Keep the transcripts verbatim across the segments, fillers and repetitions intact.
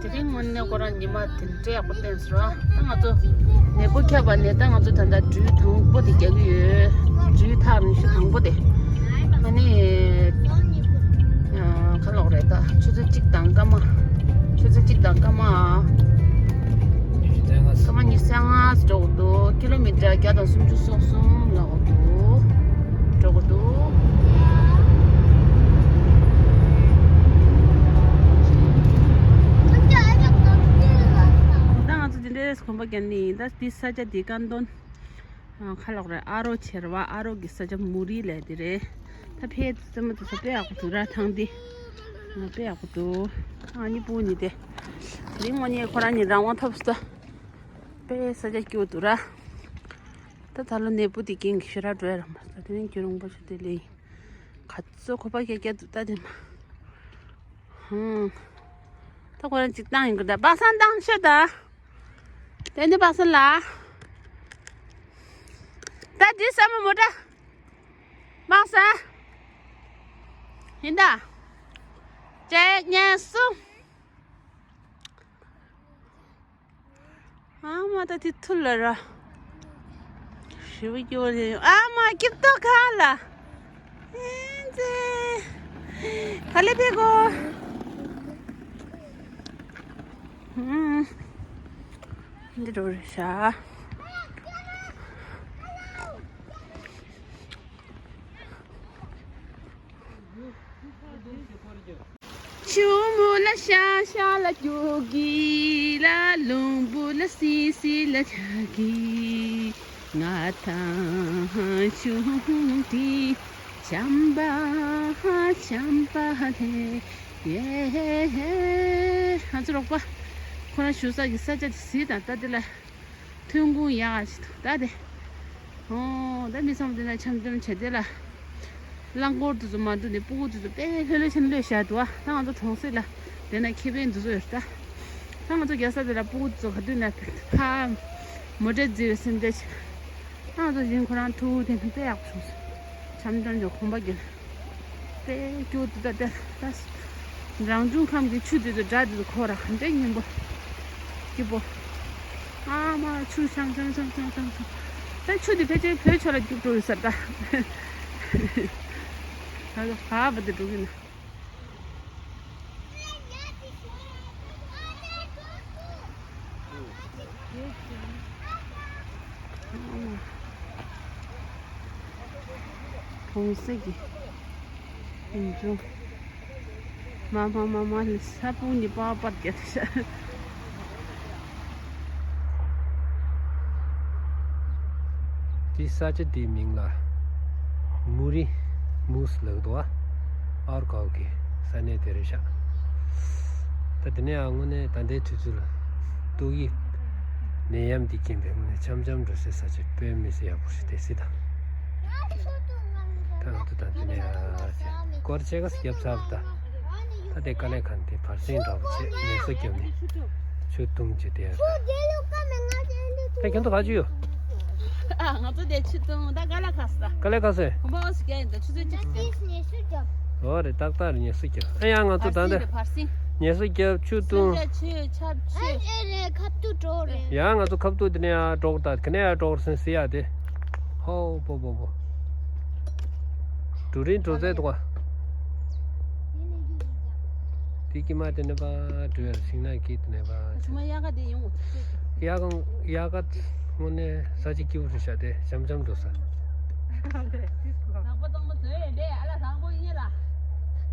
དེ་རིང་དངོས་གནས་ཁོ་རང་ཉི་མ་དེ་འདྲ་ཡག་པོ་བསྟན་སོང་ར། ད་ང་ཚོ་ནེ་པོ་ཁྱབ་པ་ནས་ད་ང་ཚོ་ད་ལྟ་འགྲུལ་དང་པོ་དེ་རྒྱག་གི་ཡོད། འགྲུལ་ཐག་རིང་ཤོས་དང་པོ་དེ། ཨ་ནི། ཨ། ག་ལབ་རེད། ད་ཆུ་ཚོད་གཅིག་དང་སྐར་མ། ཆུ་ཚོད་གཅིག་དང་སྐར་མ། སྐར་མ་ཉི་ཤུ་རྩ་ལྔ་འགྲོ་གི་འདུག་ཀི་ལོ་མི་ཊར་བརྒྱ་དང་སུམ་ཅུ་སོ་གསུམ་ལབ་ཀྱི་འདུག་འགྲོ་གི་འདུག་ད་ང་ཚོ་འདི་འདྲའི་གོམ་པ་རྒྱག་ནི་ཡིན། ད་འདི་ས་ཆ་འདི་ཀན་ཏོན། ཨ། ཁ་ལོག་རེད། ཨ་རོགས་བྱེ་བ། ཨ་རོགས་ཀྱི་ས་ཆ་མུ་རི་ལབ་དེ་རེད། ད་ཕའི་རྩེད་མོ་དེ་ཚོ་དཔེ་ཡག་པོ་འདུག་ར། ཐང་འདི། ཨ། དཔེ་ཡག་པོ་འདུག་ཨ་ནི་སྤུ་གུ་གཉིས་དེ། དེ་རིང་དངོས་གནས་ཁོ་རང་གཉིས་རང་དབང་ཐོབ་སོང་། དཔེ་ས་ཆ་སྐྱིད་པོ་འདུག་ར། ད་ད་ལོ་ནེ་པོ་དེ་རྐྱེན་གྱིས་ཞེ་དྲག་འགྲོ་ཡ་རག་མ་སོང་། དེ་རིང་རྒྱུན་རིང་པོ་ཞིག་དེ་ལས་ཡིན། ག་ཚོད་ཁོ་པ་རྒྱག་རྒྱག་འདུག་ད་དེ་མ། ཧུང་། ད་ཁོ་རང་ཅིག་བཏང་ཡིན་གི། ད་པ་སངས་བཏང་ཤོག་ད། དེ་ནི་པ་སངས་ལ། ད་འདི་ས་མོ་མོ་ཊ། པ་སངས། ཡིན་ད། ཅེ་ཉན་སུ། ཨ་མ་ད་དེ་ཐུ་ལ་ར། ཞི་བ་སྐྱོ་རེ། ཨ་མ་སྐྱིད་ཏོ་ག་ལ། ཨེ་ཙེ། ག་ལེ་ཕེ་གོ། ཧུམ། འདི་འགྲོ་རེ་ཤ། ཆུ་མོ་ལ་ཤ་ཤ་ལ་རྒྱུག་གི་ལ། ལུང་བུ་ལ་སི་སི་ལ་རྒྱག་གི། ང་དང་ཆུང་དུས་བྱམས་པ་བྱམས་པ་ལས་ཡེ། ང་ཚོ་རོགས་པ་ཁོ་རང་བཞུགས་ས་གི་ས་ཆ་དེ་གཟིགས་དང་། ད་དེ་ལ། ཐོན་ཁུངས་ཡག་ཞིག་འདུག་ད་དེ། ཨོ། ད་མི་ཚང་མ་དེ་ན་འཆམ་འཆམ་བྱས་དེ་ལ། རླངས་འཁོར་དེ་ཚོ་མ་འདུག་ནས་སྤུ་གུ་དེ་ཚོ་དཔེ་ལྷོད་ལྷོད་བྱས་ནས་ལྷོད་བཞག་འདུག་ཨ། ད་ང་ཚོ་གྲོང་གསེབ་ལ་དེ་ན་ཁེ་ཕན་དེ་ཚོ་ཡོད་ད། ད་ང་ཚོ་རྒྱལ་ས་དེ་ལ་སྤུ་གུ་དེ་ཚོ་ག་དུས་ན་ཕར་མོ་ཊ་བརྫིས་པའི་སེམས་ཁྲལ་ཞིག་ད་ང་ཚོ་གཞན་ཁོ་རང་ཐུག་དེ་ན་དཔེ་ཡག་པོ་བྱུང་སོང་། འཆམ་འཆམ་གྱི་གོམ་པ་རྒྱག་དེ་སྐྱོ་དུ་ད་དེ་ད། རང་བྱུང་ཁམས་ཀྱི་ཆུ་དེ་ཚོ་སྒྲ་དེ་ཚོ་གོ་ར་ག་འདྲའི་སྙན་པོ། སྐྱིད་པོ། ཨ་མ་ཆུ་ཤང་ཤང་ཤང་ཤང་ཤང་ཤང་། ད་ཆུ་དེ་ཕལ་ཆེར་བོད་ཕྱོགས་ལ་རྒྱུག་འགྲོ་ཡོད་ས་རེད་ད། ད་ག་བ་དེ་འགྲོ་གི་ན། གྲོང་གསེབ་ཀྱི་ཡུལ་ལྗོངས། མ་མ་མ་མ་ལ་ས་སྤུ་གུ་གཉིས་པགས་པ་རྒྱག་ཤག་དེ་ས་ཆ་དེའི་མིང་ལ་མུ་རི་མུ་སི་ལབ་འདུག་ཨ། ཨར་གའོ་གི་ས་གནས་དེ་རེད་ཤག་ད་དེ་ནས་ཨ་དངོས་གནས་ད་ལྟའི་དུས་ཚོད་ལ་ཏོག་དབྱིབས་ནད་ཡམས་འདི་རྐྱེན་པས་དངོས་གནས་འཆམ་འཆམ་འགྲོ་སའི་ས་ཆ་དཔེ་མི་སྲིད་ཡག་པོ་ཞིག་དེ་སྲིད་ད། ད་ང་ཚོ་ད་དེ་ནས་ཨ་སྐོར་ཆེ་ག་ས་རྒྱབ་ཚར་བ་ད། ད་དེ་དཀའ་ལས་ཁག་འདི་བར་གསེང་འདྲ་པོ་བྱས་ངལ་གསོ་བརྒྱབ་ནས་ཆུ་བཏུང་བྱས་བསྡད་ཡ་ད། ད་ཁྱོད་ཚོ་ག་ཅི་ཡོད། ཨ། ང་ཚོ་དེ་ཆུ་བཏུང་ད་དཀའ་ལས་ཁག་ས། དཀའ་ལས་ཁག་སོང་། གོམ་པ་འོ་སི་རྒྱག་ཡིན་ད་ཆུ་ཚོད་གཅིག་ཙམ། ངལ་གསོ་རྒྱབ། འོ་རེད། ཏག་ཏག་རེད། ངལ་གསོ་རྒྱབ། ཨ་ཡ་ང་ཚོ་ད་བར་གསེང་ལྟ་རེད་བར་གསེང་། ངལ་གསོ་རྒྱབ་ཆུ་བཏུང་། སུན་ཏ་ཆུ་ཆབ་ཆུ། ཨ་རེད་རེད། ཁབ་ཏུ་འགྲོ་རེད། ཡ་ང་ཚོ་ཁབ་ཏུ་དེ་ནས་ཡར་འགྲོ་ད་ག་ནས་ཡར་འགྲོ་རེད་ཟེར་ཟེར་ཡ་དེ། ཧོ་པོ་པོ་པོ། འགྲོ་རིང་འགྲོ་ཚད་འདུག་ག་དེ་ཀྱི་མ་དེ་ནས་ཕར་འགྲོ་ཡ་ཤིང་ནགས་ཀྱི་དེ་ནས་ཕར། ཚང་མ་དབྱར་ཁ་དེ་ཡོང་ཐུབ་ཚད་ཀྱི། དབྱར་ཁ་དབྱར་ཁ་དངོས་གནས་ས་ཆ་སྐྱིད་པོ་རེད་ཤག་དེ་འཆམ་འཆམ་འགྲོ་ས། ནག་པོ་གཙང་མ་བཟོས་ཡོད་པས་ཨ་ལ་བཟང་པོ་ཡིན་ལ།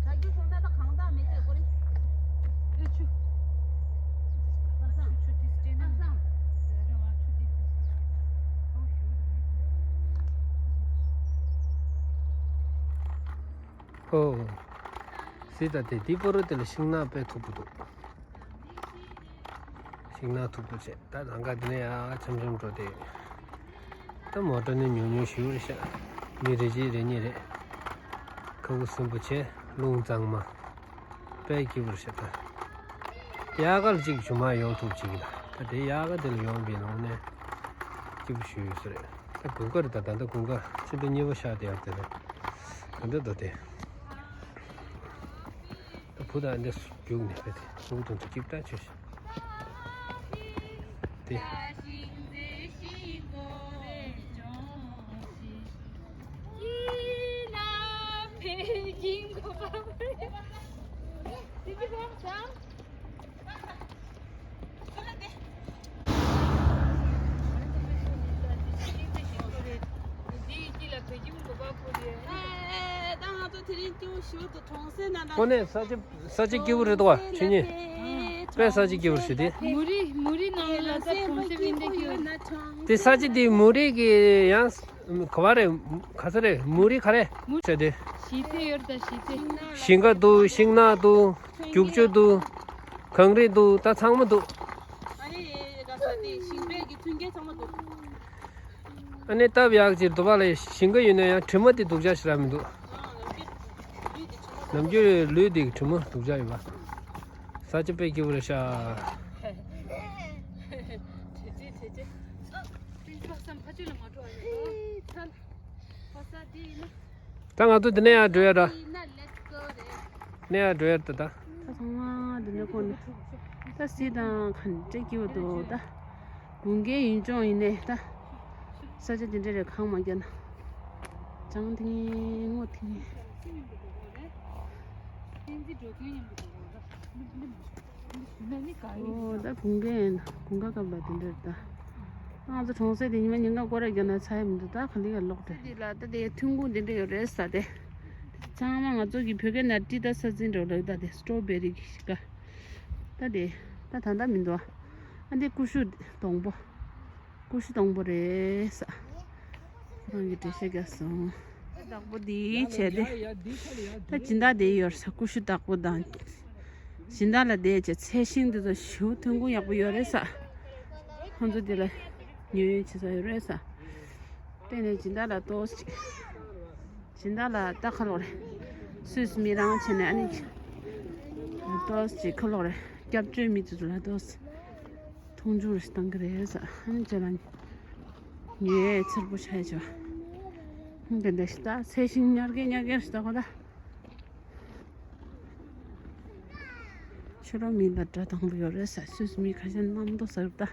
བྱ་རྒྱུ་བྱུང་ན་ད་གང་དག་མི་བྱེད་ཁོ་རེ། ཨེ་ཆུ། ཨ་སང་། ཆུ་དེ་སྤྲད་ན། ཨ་སང་། ཨ་ཆུ་དེ། ཨོ། སྲིད་ད་དེ་དེའི་པོ་རོ་དེ་ལ་ཤིང་ནགས་དཔེ་མཐུག་པོ་འདུག་ཤིང་ནགས་མཐུག་པོ་བྱས། ད་ལམ་ཁ་འདི་ནས་ཡར་འཆམ་འཆམ་འགྲོ་དེ། ད་མོ་ཊ་ནི་ཉུང་ཉུང་ཞིག་རེད་ཤག་མི་རེ་གཅིག་རེ་གཉིས་རེད། ཁ་ཁུ་སིམ་པོ་བྱས། རླུང་གཙང་མ། དཔེ་སྐྱིད་པོ་རེད་ཤག་ད་དབྱར་ཁ་ལ་གཅིག་ཞུ་མ་ཡོང་ཐུབ་ཅིག་ད། ད་དེ་དབྱར་ཁ་དེ་ལ་ཡོང་བའི་ནང་ནས་སྐྱིད་པོ་ཞིག་ཡོད་ས་རེད། ད་དགུན་ཁ་རེད། ད་ད་ལྟ་དགུན་ཁ་ཕྱི་ཟླ་གཉིས་པ་ཤར་དེ་ཡར་དེ་རེད། ད་ལྟ་ད་དེ། ད་བུ་ད་འདི་རྒྱུགས་ནས་ཕེབས་ཏེ་ལུག་དང་དུ་སྐྱིད་པྲ་བྱོས་ཤིག་དེ། ཁོ་ནས་ས་ཆ་ས་ཆ་སྐྱིད་པོ་རེད་དོ་བ་ཆོས་ཉིད། དཔེ་ས་ཆ་སྐྱིད་པོ་རེད་དེ། མུ་རི་མུ་རི་ནང་ལ་ས་གྲོང་གསེབ་ཡིན་དེ་སྐྱིད་པོ་རེད། དེ་ས་ཆ་དེ་མུ་རི་གི་ཡང་ག་བ་རེད། ག་ས་རེད། མུ་རི་ག་རེད་ཟེར་དེ། ཞི་བདེ་ཡོད་ད་ཞི་བདེ། ཞིང་ཁ་འདུག་ཤིང་ནགས་འདུག་རྒྱུག་ཆུ་འདུག་གངས་རི་འདུག་ད་ཚང་མ་འདུག་ཨ་ནི་ར་ས་དེ་ཞིང་པའི་གི་མཐུན་རྐྱེན་ཚང་མ་འདུག་ཨ་ནི་སྟབས་ཡག་ཅིག་འདུག་པ་ལས་ཞིང་ཁ་ཡོད་ན་ཡང་དྲི་མ་དེ་སྡུག་ཅག་ཞིག་རག་མི་འདུག་ནམ་རྒྱུན་ལུད་དེ་གི་དྲི་མ་སྡུག་ཅག་ཡོད་པ། ས་ཆ་དཔེ་སྐྱིད་པོ་རེད་ཤག་ད་ང་ཚོ་འདི་ནས་ཡར་འགྲོ་ཡ་འདྲ། འདི་ནས་ཡར་འགྲོ་ཡ་འདྲ་ད། ད་ཚང་མ་འདི་ནས་ཁོ་ནས་ད་གཟིགས་དང་ག་འདྲ་སྐྱིད་པོ་འདུག་ད་དགུན་ཁའི་ཡུལ་ལྗོངས་ཡིན་ནས་ད་ས་ཆ་འདི་འདྲ་རེད། གངས་མ་བརྒྱབ་ན་ལྗང་ཐིང་སྔོ་ཐིང་། ཨོ་ད་དགུན་ཁའི་དགུན་ཁ་སྐབས་ལ་དེ་འདྲ་རེད་ད། ང་ཚོ་གྲོང་གསེབ་དེ་ཉི་མ་ཉིན་གང་སྐོར་ར་རྒྱག་ན་ཚར་ཡ་མི་འདུག་ད་ག་ལེ་ག་ལོག་འགྲོ། འདི་ལ་ད་དེ་ཐོན་ཁུངས་དེ་འདྲ་ཡོད་རེད་ས་དེ། ཚང་མ་ང་ཚོ་གི་བོད་སྐད་ནང་ཏི་ད་ས་འཛིན་འགྲོ་ལ་ད་དེ་སི་ཊོ་བེ་རི་གི་ཤི་ཀ་ད་དེ་ད་ད་ད་མི་འདུག་ཨ་འདི་ཀུ་ཤུ་སྡོང་པོ། ཀུ་ཤུ་སྡོང་པོ་རེད་ས། ཁོ་རང་གི་འགྲེལ་བཤད་རྒྱག་སོང་། བདག་པོ་འདི་བྱས་ཏེ། ད་སྦྱིན་བདག་དེ་ཡོད་ས་ཀུ་ཤུ་བདག་པོ་དང་། སྦྱིན་བདག་ལ་དེ་བྱས་ཚལ་ཤིང་འདི་ཚོ་ཞེ་པོ་ཐོན་ཁུངས་ཡག་པོ་ཡོད་རེད་ས། ཁོང་ཚོ་དེ་ལ་ཉོས་བྱེད་ས་ཡོད་རེད་ས། དེ་ནས་སྦྱིན་བདག་ལ་ཏོག་ཙམ་ཅིག་སྦྱིན་བདག་ལ་ད་ཁ་ལོག་རེད། སུད་སི་མི་རང་བྱས་ནས་ཨ་ནི། ཏོག་ཙམ་ཅིག་ཁ་ལོག་རེད། སྐྱབས་བཅོལ་མི་ཚོ་ལ་ཏོག་ཙམ། མཐོང་ཆུང་རེ་བཏང་གི་རེད་ཟེར། ཨ་ནི་ཅོ་ལ་ཉོས་ཚེར་པོ་ཆ་ཡ་ཅོ། ཧུང་དེ་འདྲ་ཞིག་ད་ཚལ་ཤིང་ཉར་གེ་ཉར་གེ་རེ་ད་གོ་ད། ཕྱི་ལོགས་མི་ལ་སྒྲ་དང་པོ་ཡོད་རེད་ཟེར། སུད་སི་མི་ཁ་ཤས་གནམ་ཐོག་ཟེར་ད།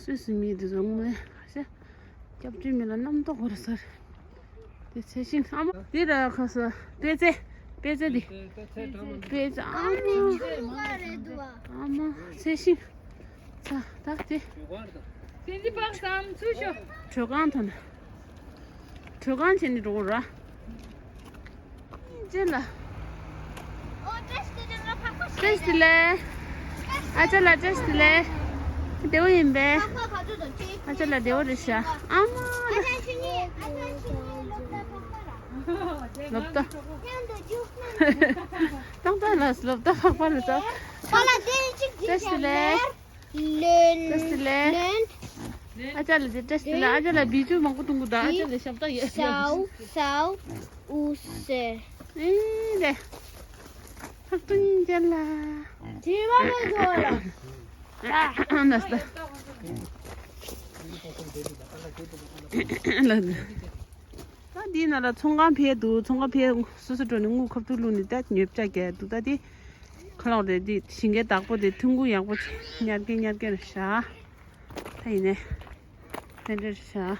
སུད་སི་མི་དེ་ཚོ་ངོ་ཤེས། སྐྱབས་བཅོལ་མི་ལ་གནམ་ཐོག་གོ་རེད་ཟེར། དེ་ཚེ་ཤིང་ཨ་མ་དེ་ར་ཁ་ས་པེ་ཙེ། པེ་ཙེ་དེ། པེ་ཙེ་ཨ་མ། ཨ་མ་ཚེ་ཤིང་། ཚ་ད་དེ། དེ་འདི་བག་སམ་ཚུ་ཤོ། དྲོད་ཁང་ཐོན། དྲོད་ཁང་བྱས་ནས་འགྲོ་གོ་ར། ཅེ་ལ། བཀྲ་ཤིས་བདེ་ལེགས། ཨ་ཅག་ལ་བཀྲ་ཤིས་བདེ་ལེགས། བདེ་བོ་ཡིན་པས། ཨ་ཅག་ལ་བདེ་བོ་རེད་ཤག་ཨ་མ་ལ། སློབ་གྲྭ། ཏག་ཏག་ལ་སློབ་གྲྭ་ཕག་པ་ལ་ཚོ། བཀྲ་ཤིས་བདེ་ལེགས། ལོན། བཀྲ་ཤིས་བདེ་ལེགས། ལོན། ཨ་ཅག་ལ་བཀྲ་ཤིས་བདེ་ལེགས། ཨ་ཅག་ལ་བི་ཇུ་མང་པོ་གཏོང་གི་འདུག་ཨ་ཅག་ལ་ཞབས་ཏག་ཡོད། སའུ་སའུ་ཨུ་སེ། ཨེ་ལེ། ཧག་ཏུང་ཅན་ལ། དྲི་བ་མེད་དོ་ལ། ཨ་ན་ས། ལ། ད་འདིའི་ནང་ལ་ཚོང་ཁང་ཕལ་འདུག་ཚོང་ཁང་ཕལ་སོ་སོ་འགྲོ་ནས་དངུལ་ཁབ་ཏུ་བླུགས་ནས་ད་ཉོས་བྱ་རྒྱག་འདུག་ད་འདི་ཁ་ལོག་རེད། འདི་ཞིང་ཁའི་བདག་པོ་དེ་ཐོན་ཁུངས་ཡག་པོ་ཉར་གི་ཉར་གི་རེད་ཤག་ད་ཡིན་ནས་དེ་འདྲ་རེད་ཤག་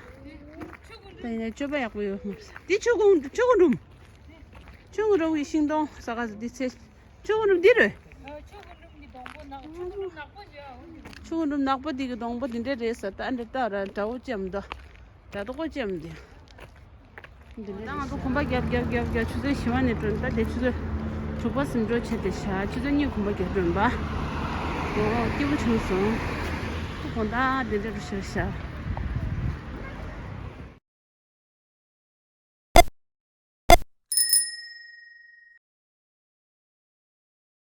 ད་ཡིན་ནས་སྤྱོད་པ་ཡག་པོ་ཡོད་མ་རེད། འདི་ཆུ་ཀུན་ཆུ་ཀུན་རུམ། ཆུ་ཀུན་རུམ་གྱི་ཤིང་སྡོང་ས་ག་ཟེར་འདི་ཚེ་ཆུ་ཀུན་རུམ་འདི་རེད། ཆུ་ཀུན་རུམ་ནག་པོ་འདི་གི་སྡོང་པོ་འདི་འདྲ་རེད་ཟེར། ད་འདྲ་ལྟ་ར་འདྲ་བོ་ཅམ་ད། དྲ་ཐོག་ཅེམ་དེ། འདི་ལས་ད་ང་ཚོ་གོམ་པ་རྒྱབ་རྒྱབ་རྒྱབ་རྒྱབ་ཆུ་ཚོད་བཞི་པ་ནས་འགྲོ་ད་དེ་ཆུ་ཚོད་དྲུག་པ་ཟིན་འགྲོ་བྱས་ཏེ་ཤག་ཆུ་ཚོད་གཉིས་གོམ་པ་རྒྱབ་འགྲོ་ཡིན་པ། འོ་སྐྱིད་པོ་བྱུང་སོང་། ཁོ་དགོང་དག་འདི་འདྲ་རུ་ཤར་ཤག